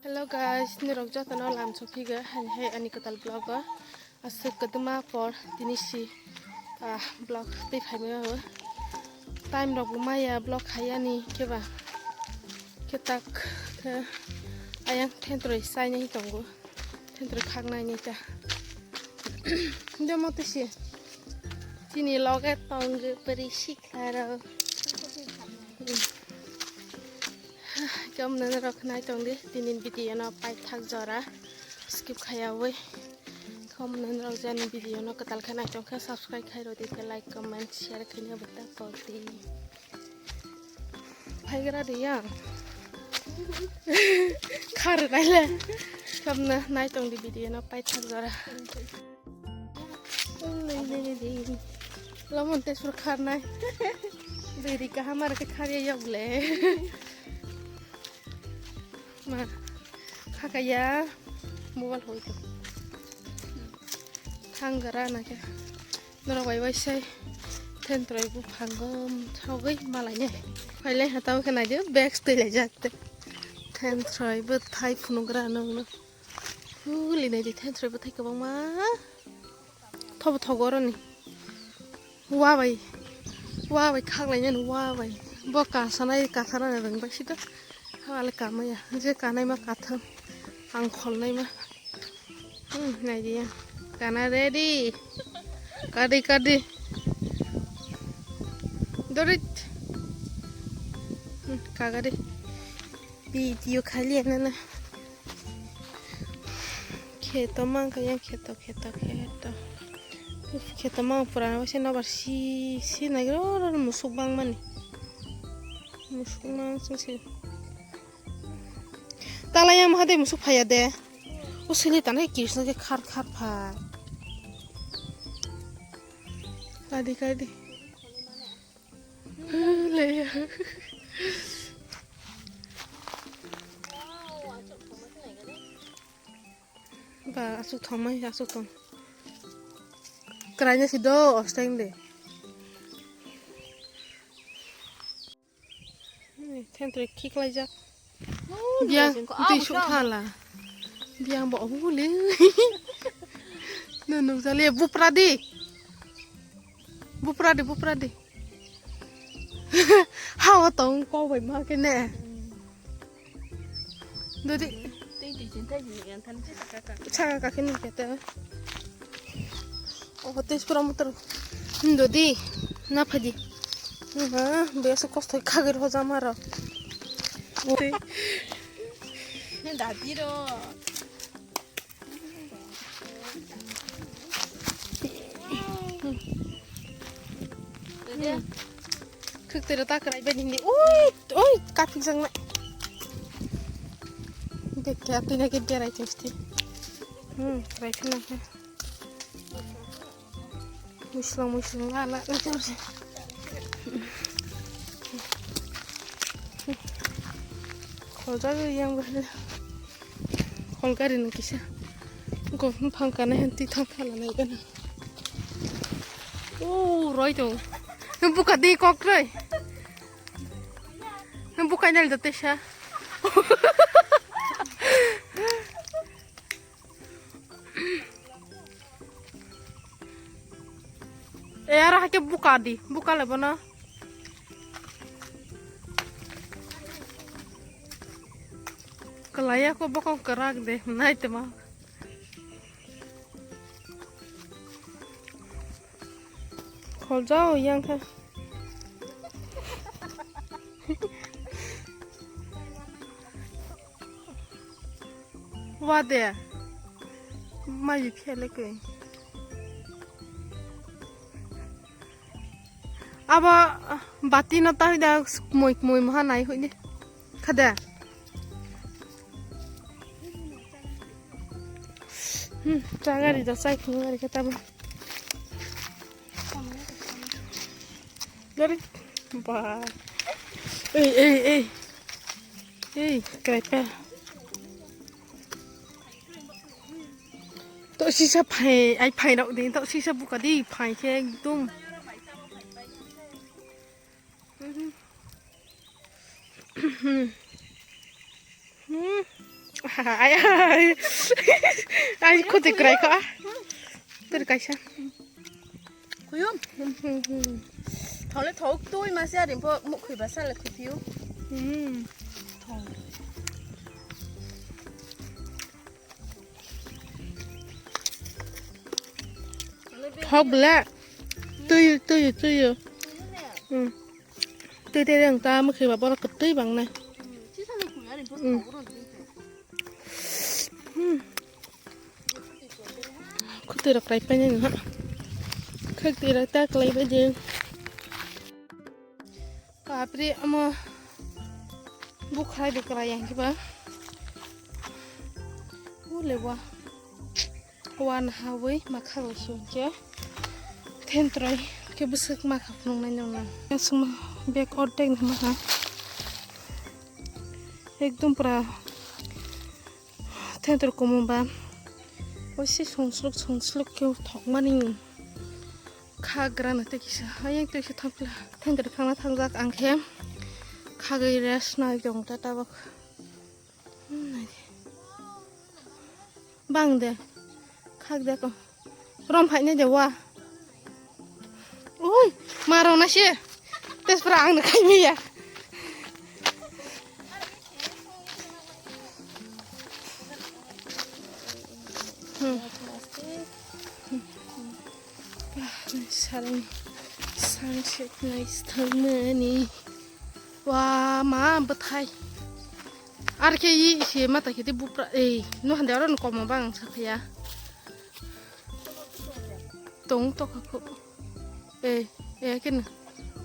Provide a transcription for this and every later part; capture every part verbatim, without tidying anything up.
Hello guys, norok jotono lam sophigo, hai hai ani kwtal vlog o. Aswk kwdwma por tini si, ah, vlog tei phaimani o. Time rok bo maya vlog khaiyani khe ba. Khe tak khe ayang thentroi chainai tongo. Thentroi khaknai ni ta. Demo tisi. Tini loge tongo pari sikha rok. Kom nang rok nai tong di, tini video no paithak jora skip khaiyawi. Kom nang rok jani video no kwtal khe nai tong khe subscribe khai rodi khe like, comment, share khaina bwta kok di. Phaigra de ya. Khar naile. Kom na nai tong di video no paithak jora. Lamon te sur kharnai. Beri kaham ar ke khar ya yok le. Ma khakaya mobile hoi to. Thang gara na ke. Norok bai bai sai. Thentroi bu phangom thogoi malai ne. Phailai hatao khe nai de bag twi lai jak te. Thentroi bu thai phunugra nung no. Huli nai di thentroi bwthai kwbangma. Thobo thogo oroni. Wa bai. Wa bai khaklai nani wa bai. Bo kasanai kathana na rwng bai sida. Hale kamaya. Je kanai ma katham. Ang kholnai ma. Hmm, nai di ya. Kana ready. Kadi kadi. Dorit. Hmm, kagadi. Video khali nana. Kheto mang kaya kheto, kheto, kheto. Uf, kheto mang pura na se nobar si, si nai ro ro musuk bang mani. Musuk mang sing si. Tala yang mahade musuk phaya de. O sili tanai kisna ke khar khar pha. Kadi kadi. Leya. Ba, asuk thomai, asuk thom. Kraina si do, osteng de. Thentroi khiklaijak. Biang, twi suk thala. Biang bo obo le. No nukjale, bupra di. Bupra di, bupra di. Hawa tong kok bai ma kene. Dodi. Saka kakhe nukya ta. Oho, tei pura motor. Dodi, na phadi. Ba, biasa kosto khagir hojama ro. Dadi ro. Khwk twi rw ta kwrai bai nini. Ui, ui, kapik jang nai. Dekhe, atwi nai khe berai tongsti. Hmm, kwrai phina khe. Muislang, muislang, la, la, la, la. Kholjagwi yang bahai. Khol gari no kisa. Gopung phang kana hen twi thang phala nai gana. O, roi to. Buka di kok roi. Buka nal da tesa. E, aro haikhe buka di, buka lebo no. Kwlaiya khe bokong kwrak de, naitoma. Kholjao yang khe. Wa de. Mai phele koi. Abo bati no ta da moi moi maha nai hoi de. Khade. Hmm, chagari da sai khung gari kata. Gari. Ba. Ei, ei, ei. Ei, kaipa. To sisa phai, ai phai rok de, to sisa buka di, phai khe ekdom. Hmm, hmm, hmm. Hmm. Ai, ai. Ai, khuti kwrai kha. Turi kaisa. Kuyum. Hmm, hmm, hmm. Thole thok tui masi ari po muk khui basa le khui piu. Hmm. Thong. Thok bela. Tui, tui, tui. Hmm. Tui tei reng ta muk khui ba borok tui bang nai. Hmm. Hmm. Khutui rok rai painani ha. Khutui rok ta kwlai bai di. Bapre, omo bukhai bwkra yang kiba. Ule wa. Wan hawi makha bai sungke. Thentroi ke bwswk makha phunuknai nang nang. Suma bag ordek ni maha. Ekdom pura thentroi kumu ba. Oisi songsluk songsluk ke thokmani. Khagra na tei kisa. Ayang tei kisa thangpla. Thentroi khangna thangjak ang khe. Khagwi rest nai tong ta tabuk. Hmm, nai di. Bang de. Khak de ko. Rom phainai de wa. Ui, ma rong na se. Tespra ang na khai mi ya. Hmm. Sarang sunset nice thangmani. Wa ma bwthai. Ar khe i se mata khe de bupra ei no hande aro no komo bang sa phaya. Tong to kha phu. Ei, ei ken.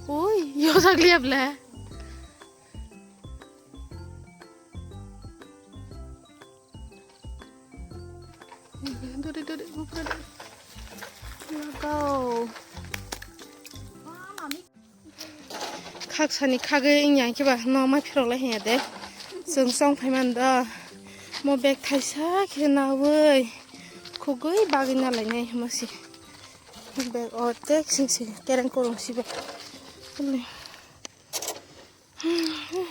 Oi, yo sagli abla. Duri, duri, bupra duri. Lagao. Khaksani khagwi wngya khe ba no ma phirok lai hanya de. Chwng chong phai man do. Mo bag thaisa khe nawi khugwi bagwi na lainai hwnma si. Bag o tek sing si kereng korong si ba.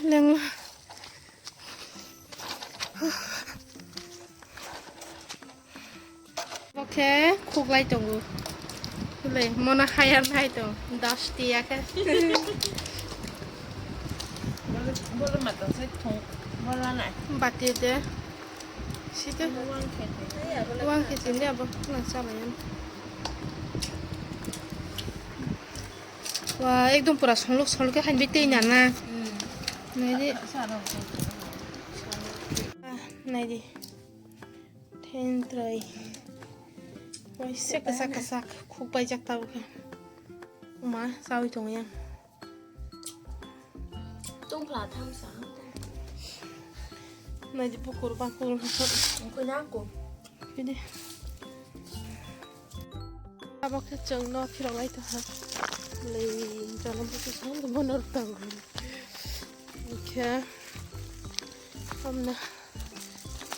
Lengma. Oke, khuklai tongo. Hwlai, mona hayar nai tong, das tiya khe. Bolo, bolo matang sai thong, bolo nai. Bati de. Site. Wang khe. Wang khe tindi abo, nang chalai yan. Wa, ekdom pura songlok songlok khe hainwi twi nana. Hmm. Naidi. Sa rok. Ah, naidi. Thentroi. Waisa kwchak kwchak khuk paijak tabuk khe. Uma chawi tong yang. Tungphla thamsa. Naidi bukur bakur. Koi nangko. Bidi. Abo khe chwng no phirok lai tongkha. Lei jana buchu sam de bono rwk tongo. Hwnkhe amna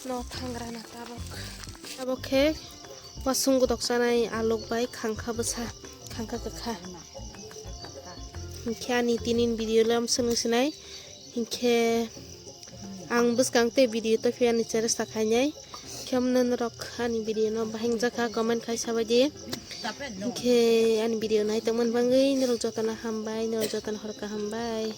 no thangra na tabok. Abo khe wasung godok chanai alok bai khangkha bwsa, khangkha kwkha. Hwnkhe ani tini video lam swnwi sinai. Hinkhe ang bwskang tei video tei phiya ni chera sa khainai. Khe mwnwi norok ani video no bahai wngjakha comment khai sabaidi. Hinkhe ani video nai tongmani bagwi norok jotono hambai, norok jotono horkha hambai.